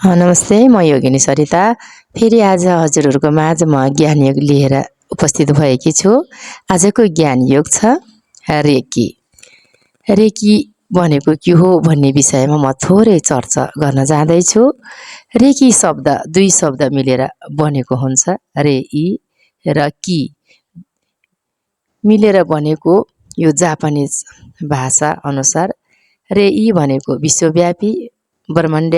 नमस्ते, म योगिनी सरिता। फेरि आज हजुरहरूको माझ म ज्ञान योग लिएर उपस्थित भएकी छु। आजको ज्ञान योग छ रेकी। रेकी भनेको के हो भन्ने विषयमा म थोरै चर्चा गर्न जाँदैछु। रेकी शब्द दुई शब्द मिलेर बनेको हुन्छ, रे ई र की मिलेर बनेको यो जापानिज भाषा अनुसार रे ई भनेको विश्वव्यापी ब्रह्माण्ड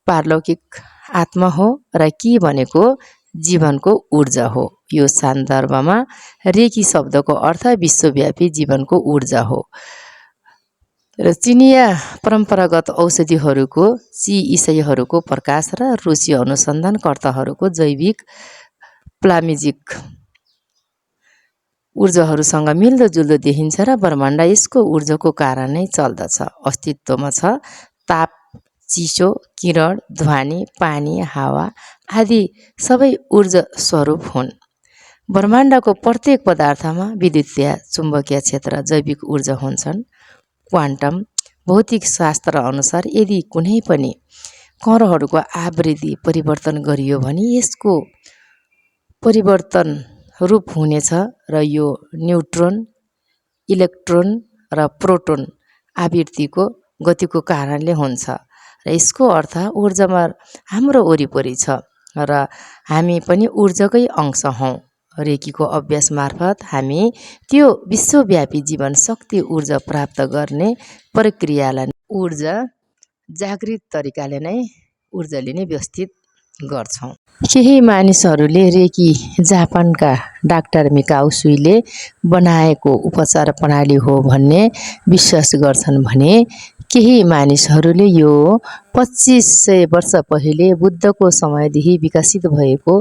पारलौकिक आत्मा हो र की भनेको जीवनको ऊर्जा हो। यो सन्दर्भमा रेकी शब्दको अर्थ विश्वव्यापी जीवनको ऊर्जा हो र चिनिया परम्परागत औषधिहरूको चिकित्सकहरूको प्रकाश र रुसी अनुसन्धानकर्ताहरूको जैविक प्लाज्मिक ऊर्जाहरूसँग मिल्दोजुल्दो देखिन्छ र ब्रह्माण्ड यसको ऊर्जाको कारण नै चल्दछ, अस्तित्वमा छ। ताप, चिसो, किरण, ध्वनि, पानी, हावा आदि सबै ऊर्जा स्वरूप हुन्। ब्रह्माण्डको प्रत्येक पदार्थमा विद्युतीय चुम्बकीय क्षेत्र जैविक ऊर्जा हुन्छन्। क्वान्टम भौतिक शास्त्र अनुसार यदि कुनै पनि कणहरूको आवृत्ति परिवर्तन गरियो भने यसको परिवर्तन रूप हुनेछ र यो न्युट्रोन, इलेक्ट्रोन र प्रोटोन आवृत्तिको गतिको कारणले हुन्छ र यसको अर्थ ऊर्जामा हाम्रो वरिपरि छ र हामी पनि ऊर्जाकै अंश हौँ। रेकीको अभ्यास मार्फत हामी त्यो विश्वव्यापी जीवन शक्ति ऊर्जा प्राप्त गर्ने प्रक्रियालाई ऊर्जा जागृत तरिकाले नै ऊर्जाले नै व्यवस्थित गर्छौँ। केही मानिसहरूले रेकी जापानका डाक्टर मिकाओ सुईले बनाएको उपचार प्रणाली हो भन्ने विश्वास गर्छन् भने केही मानिसहरूले यो 2500 वर्ष पहिले बुद्धको समयदेखि विकसित भएको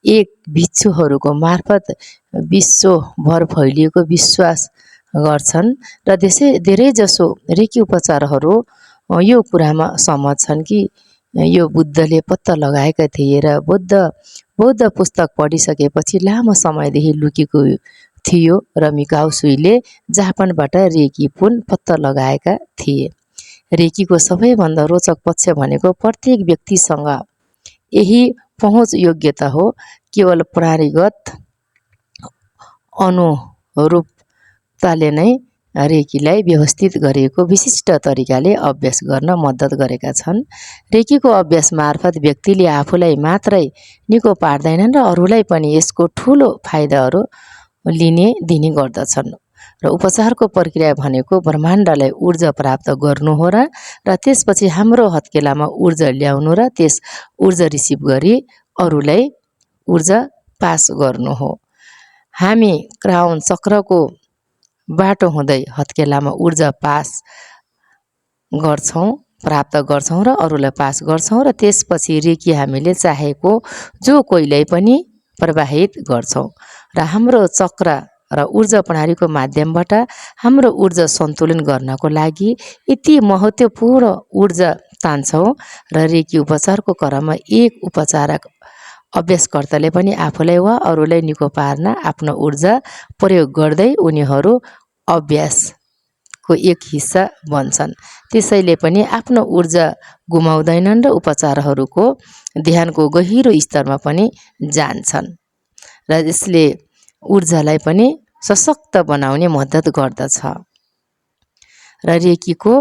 एक भिक्षुहरूको मार्फत विश्वभर फैलिएको विश्वास गर्छन् र धेरैजसो रेकी उपचारहरू यो कुरामा सहमत छन् कि यो बुद्धले पत्ता लगाएका थिए र बौद्ध पुस्तक पढिसकेपछि लामो समयदेखि लुकेको थियो र मिकाओ सुईले जापानबाट रेकी पुन पत्ता लगाएका थिए। रेकीको सबैभन्दा रोचक पक्ष भनेको प्रत्येक व्यक्तिसँग यही पहुँच योग्यता हो। केवल प्रणालीगत अनुरूपताले नै रेकीलाई व्यवस्थित गरिएको विशिष्ट तरिकाले अभ्यास गर्न मद्दत गरेका छन्। रेकीको अभ्यास मार्फत व्यक्तिले आफूलाई मात्रै निको पार्दैनन् र अरूलाई पनि यसको ठुलो फाइदाहरू दिने गर्दछन् र उपचारको प्रक्रिया भनेको ब्रह्माण्डलाई ऊर्जा प्राप्त गर्नु हो र त्यसपछि हाम्रो हत्केलामा ऊर्जा ल्याउनु र त्यस ऊर्जा रिसिभ गरी अरूलाई ऊर्जा पास गर्नु हो। हामी क्राउन चक्रको बाटो हुँदै हत्केलामा ऊर्जा प्राप्त गर्छौँ र अरूलाई पास गर्छौँ र त्यसपछि रेकी हामीले चाहेको जो कोहीलाई पनि प्रवाहित गर्छौँ र हाम्रो चक्र र ऊर्जा प्रणालीको माध्यमबाट हाम्रो ऊर्जा सन्तुलन गर्नको लागि यति महत्त्वपूर्ण ऊर्जा तान्छौँ र रेकी उपचारको क्रममा एक उपचारक अभ्यासकर्ताले पनि आफूलाई वा अरूलाई निको पार्न आफ्नो ऊर्जा प्रयोग गर्दै उनीहरू अभ्यासको एक हिस्सा बन्छन्। त्यसैले पनि आफ्नो ऊर्जा गुमाउँदैनन् र उपचारहरूको ध्यानको गहिरो स्तरमा पनि जान्छन् र यसले ऊर्जालाई पनि सशक्त बनाउने मद्दत गर्दछ र रेकीको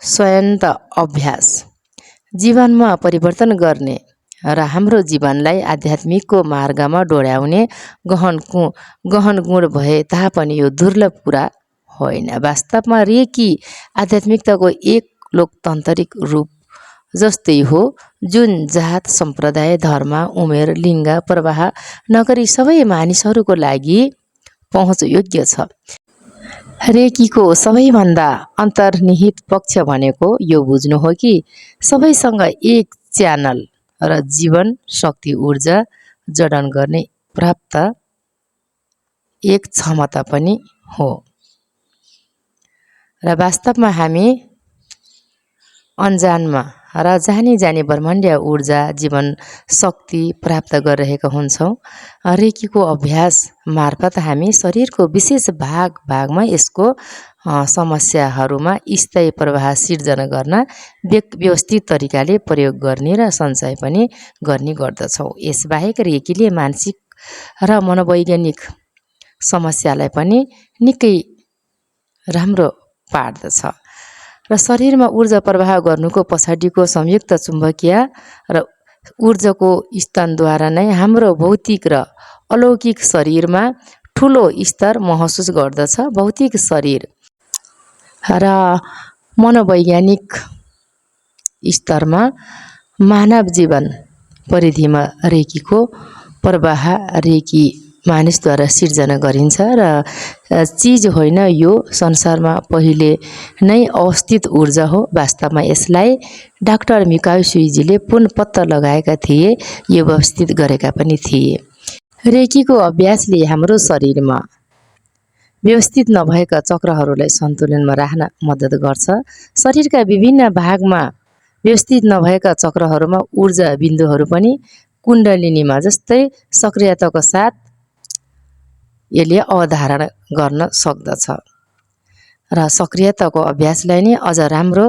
स्वयन्त अभ्यास जीवनमा परिवर्तन गर्ने र हाम्रो जीवनलाई आध्यात्मिकको मार्गमा डोर्याउने गहन गुण भए तापनि यो दुर्लभ कुरा होइन। वास्तवमा रेकी आध्यात्मिकताको एक लोकतान्त्रिक रूप जस्तै हो जुन जात, सम्प्रदाय, धर्म, उमेर, लिङ्ग प्रवाह नगरी सबै मानिसहरूको लागि पहुँच योग्य छ। रेकीको सबैभन्दा अन्तर्निहित पक्ष भनेको यो बुझ्नु हो कि सबैसँग एक च्यानल र जीवन शक्ति ऊर्जा जडान गर्ने प्राप्त एक क्षमता पनि हो र वास्तवमा हामी अनजानमा र जानी जानी ब्रह्माण्डीय ऊर्जा जीवन शक्ति प्राप्त गरिरहेका हुन्छौँ। रेकीको अभ्यास मार्फत हामी शरीरको विशेष भागमा यसको समस्याहरूमा स्थायी प्रवाह सिर्जना गर्न व्यवस्थित तरिकाले प्रयोग गर्ने र सञ्चय पनि गर्ने गर्दछौँ। यसबाहेक रेकीले मानसिक र मनोवैज्ञानिक समस्यालाई पनि निकै राम्रो पार्दछ र शरीरमा ऊर्जा प्रवाह गर्नुको पछाडिको संयुक्त चुम्बकीय र ऊर्जाको स्थानद्वारा नै हाम्रो भौतिक र अलौकिक शरीरमा ठुलो स्तर महसुस गर्दछ। भौतिक शरीर र मनोवैज्ञानिक स्तरमा मानव जीवन परिधिमा रेकीको प्रवाह रेकी मानिसद्वारा सिर्जना गरिन्छ र चीज होइन, यो संसारमा पहिले नै अवस्थित ऊर्जा हो। वास्तवमा यसलाई डाक्टर मिकाओ सुईजीले पुनः पत्ता लगाएका थिए, यो व्यवस्थित गरेका पनि थिए। रेकीको अभ्यासले हाम्रो शरीरमा व्यवस्थित नभएका चक्रहरूलाई सन्तुलनमा राख्न मद्दत गर्छ। शरीरका विभिन्न भागमा व्यवस्थित नभएका चक्रहरूमा ऊर्जा बिन्दुहरू पनि कुण्डलिनीमा जस्तै सक्रियताको साथ यसले अवधारण गर्न सक्दछ र सक्रियताको अभ्यासलाई नै अझ राम्रो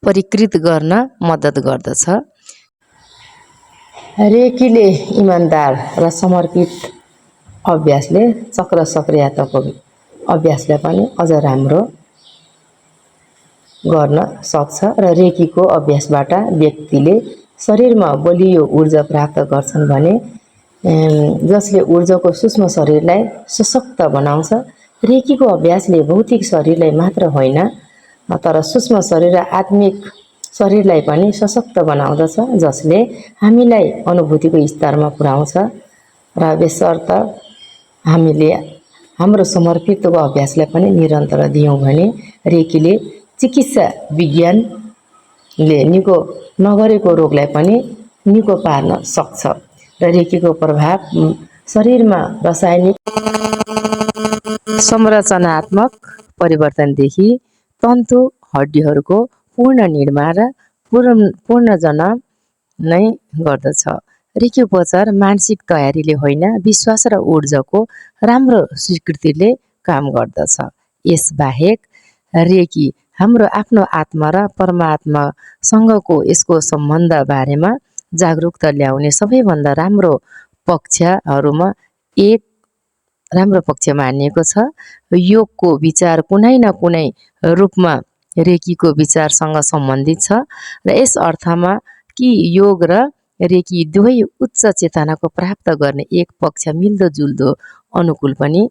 परिकृत गर्न मद्दत गर्दछ। रेकीले इमान्दार र समर्पित अभ्यासले चक्र सक्रियताको अभ्यासलाई पनि अझ राम्रो गर्न सक्छ र रेकीको अभ्यासबाट व्यक्तिले शरीरमा बलियो ऊर्जा प्राप्त गर्छन् भने जसले ऊर्जाको सूक्ष्म शरीरलाई सशक्त बनाउँछ। रेकीको अभ्यासले भौतिक शरीरलाई मात्र होइन तर सूक्ष्म शरीर र आत्मिक शरीरलाई पनि सशक्त बनाउँदछ, जसले हामीलाई अनुभूतिको स्तरमा पुर्याउँछ र यसर्थ हामीले हाम्रो समर्पितको अभ्यासलाई पनि निरन्तर दियौँ भने रेकीले चिकित्सा विज्ञानले निको नगरेको रोगलाई पनि निको पार्न सक्छ र रेकीको प्रभाव शरीरमा रासायनिक संरचनात्मक परिवर्तनदेखि तन्तु हड्डीहरूको पूर्ण निर्माण र पुनर्जन्म नै गर्दछ। रेकी उपचार मानसिक तयारीले होइन, विश्वास र ऊर्जाको राम्रो स्वीकृतिले काम गर्दछ। यसबाहेक रेकी हाम्रो आफ्नो आत्मा र परमात्मासँगको यसको सम्बन्ध बारेमा जागरुकता ल्याउने सबैभन्दा राम्रो पक्षहरूमा एक राम्रो पक्ष मानिएको छ। योगको विचार कुनै न कुनै रूपमा रेकीको विचारसँग सम्बन्धित छ र यस अर्थमा कि योग र रेकी दुवै उच्च चेतनाको प्राप्त गर्ने एक पक्ष मिल्दोजुल्दो अनुकूल पनि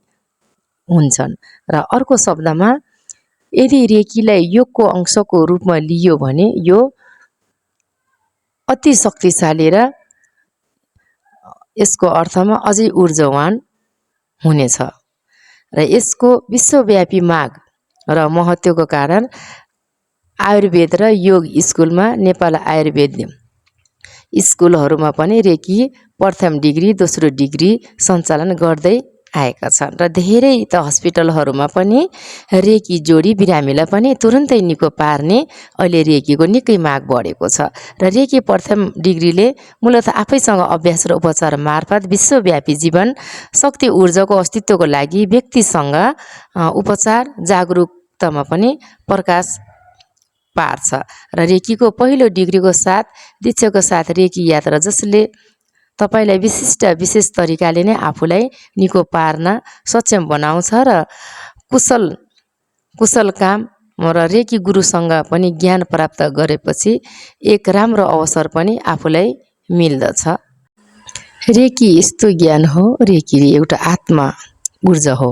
हुन्छन्। र अर्को शब्दमा यदि रेकीलाई योगको अंशको रूपमा लियो भने यो अति शक्तिशाली र यसको अर्थमा अझै ऊर्जावान हुनेछ र यसको विश्वव्यापी माग र महत्त्वको कारण आयुर्वेद र योग स्कुलमा नेपाल आयुर्वेद स्कुलहरूमा पनि रेकी प्रथम डिग्री दोस्रो डिग्री सञ्चालन गर्दै आएका छन् र धेरै त हस्पिटलहरूमा पनि रेकी जोडी बिरामीलाई पनि तुरुन्तै निको पार्ने अहिले रेकीको निकै माग बढेको छ र रेकी प्रथम डिग्रीले मूलतः आफैसँग अभ्यास र उपचार मार्फत विश्वव्यापी जीवन शक्ति ऊर्जाको अस्तित्वको लागि व्यक्तिसँग उपचार जागरुकतामा पनि प्रकाश पार्छ र रेकीको पहिलो डिग्रीको साथ दीक्षाको साथ रेकी यात्रा जसले तपाईलाई विशेष तरिकाले नै आफूलाई निको पार्न सक्षम बनाउँछ र कुशल काम र रेकी गुरुसँग पनि ज्ञान प्राप्त गरेपछि एक राम्रो अवसर पनि आफूलाई मिल्दछ। रेकी यस्तो ज्ञान हो, रेकी एउटा आत्मा ऊर्जा हो।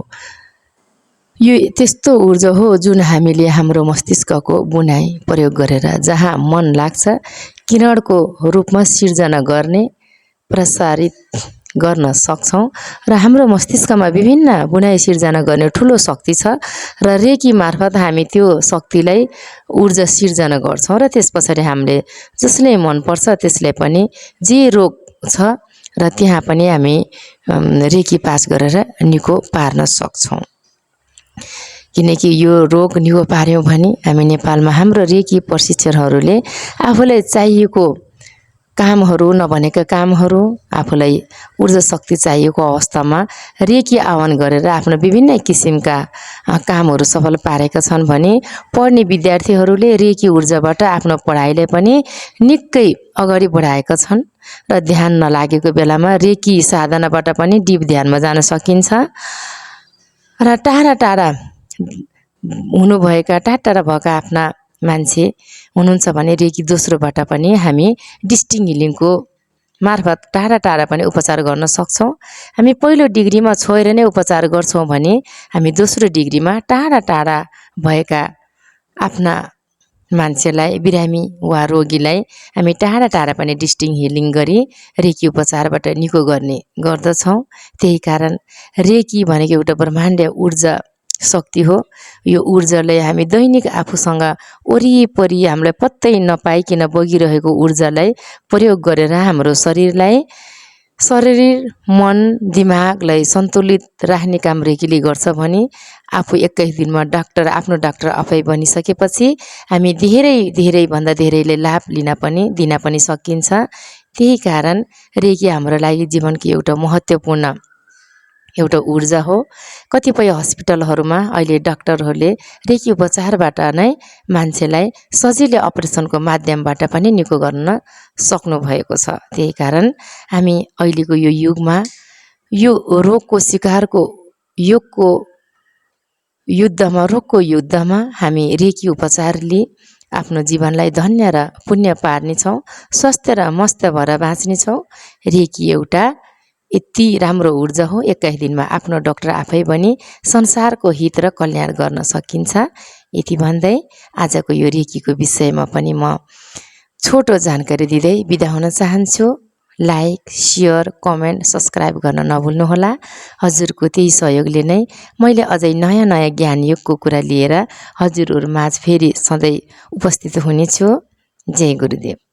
यो त्यस्तो ऊर्जा हो जुन हामीले हाम्रो मस्तिष्कको बुनाइ प्रयोग गरेर जहाँ मन लाग्छ किरणको रूपमा सिर्जना गर्ने प्रसारित गर्न सक्छौं र हाम्रो मस्तिष्कमा विभिन्न बुनाइ सिर्जना गर्ने ठुलो शक्ति छ र रेकी मार्फत हामी त्यो शक्तिलाई ऊर्जा सिर्जना गर्छौं र त्यसपछि हामीले जसले मन पर्छ त्यसलाई पनि जे रोग छ र त्यहाँ पनि हामी रेकी पास गरेर निको पार्न सक्छौं। किनकि यो रोग निको पार्यौँ भने हामी नेपालमा हाम्रो रेकी प्रशिक्षकहरूले आफूलाई चाहिएको कामहरू नभनेका कामहरू आफूलाई ऊर्जा शक्ति चाहिएको अवस्थामा रेकी आह्वान गरेर आफ्नो विभिन्न किसिमका कामहरू सफल पारेका छन् भने पढ्ने विद्यार्थीहरूले रेकी ऊर्जाबाट आफ्नो पढाइलाई पनि निकै अगाडि बढाएका छन् र ध्यान नलागेको बेलामा रेकी साधनाबाट पनि डिप ध्यानमा जान सकिन्छ र टाढा टाढा हुनुभएका टाढा भएका आफ्ना मान्छे हुनुहुन्छ भने रेकी दोस्रोबाट पनि हामी डिस्टिङ हिलिङको मार्फत टाढा टाढा पनि उपचार गर्न सक्छौँ। हामी पहिलो डिग्रीमा छोएर नै उपचार गर्छौँ भने हामी दोस्रो डिग्रीमा टाढा टाढा भएका आफ्ना मान्छेलाई बिरामी वा रोगीलाई हामी टाढा टाढा पनि डिस्टिङ हिलिङ गरी रेकी उपचारबाट निको गर्ने गर्दछौँ। त्यही कारण रेकी भनेको एउटा ब्रह्माण्डीय ऊर्जा शक्ति हो। यो ऊर्जालाई हामी दैनिक आफूसँग वरिपरि हामीलाई पत्तै नपाइकन बगिरहेको ऊर्जालाई प्रयोग गरेर हाम्रो शरीर मन दिमागलाई सन्तुलित राख्ने काम रेकीले गर्छ भने आफू 21 दिनमा आफ्नो डाक्टर आफै बनिसकेपछि हामी धेरै भन्दा धेरैले लाभ दिन पनि सकिन्छ। त्यही कारण रेकी हाम्रो लागि जीवनको एउटा महत्त्वपूर्ण एउटा ऊर्जा हो। कतिपय हस्पिटलहरूमा अहिले डाक्टरहरूले रेकी उपचारबाट नै मान्छेलाई सजिलै अपरेसनको माध्यमबाट पनि निको गर्न सक्नु भएको छ। त्यही कारण हामी अहिलेको यो युगमा यो रोगको युद्धमा हामी रेकी उपचारले आफ्नो जीवनलाई धन्य र पुण्य पार्नेछौँ, स्वस्थ र मस्त भएर बाँच्नेछौँ। रेकी एउटा यति राम्रो ऊर्जा हो। 21 दिनमा आफ्नो डाक्टर आफै बनी संसारको हित र कल्याण गर्न सकिन्छ। यति भन्दै आजको यो रेकीको विषयमा पनि म छोटो जानकारी दिँदै बिदा हुन चाहन्छु। लाइक, शेयर, कमेन्ट, सब्सक्राइब गर्न नभुल्नुहोला। हजुरको त्यही सहयोगले नै मैले अझै नयाँ ज्ञानयुगको कुरा लिएर हजुरहरू माझ फेरि सधैँ उपस्थित हुनेछु। जय गुरुदेव।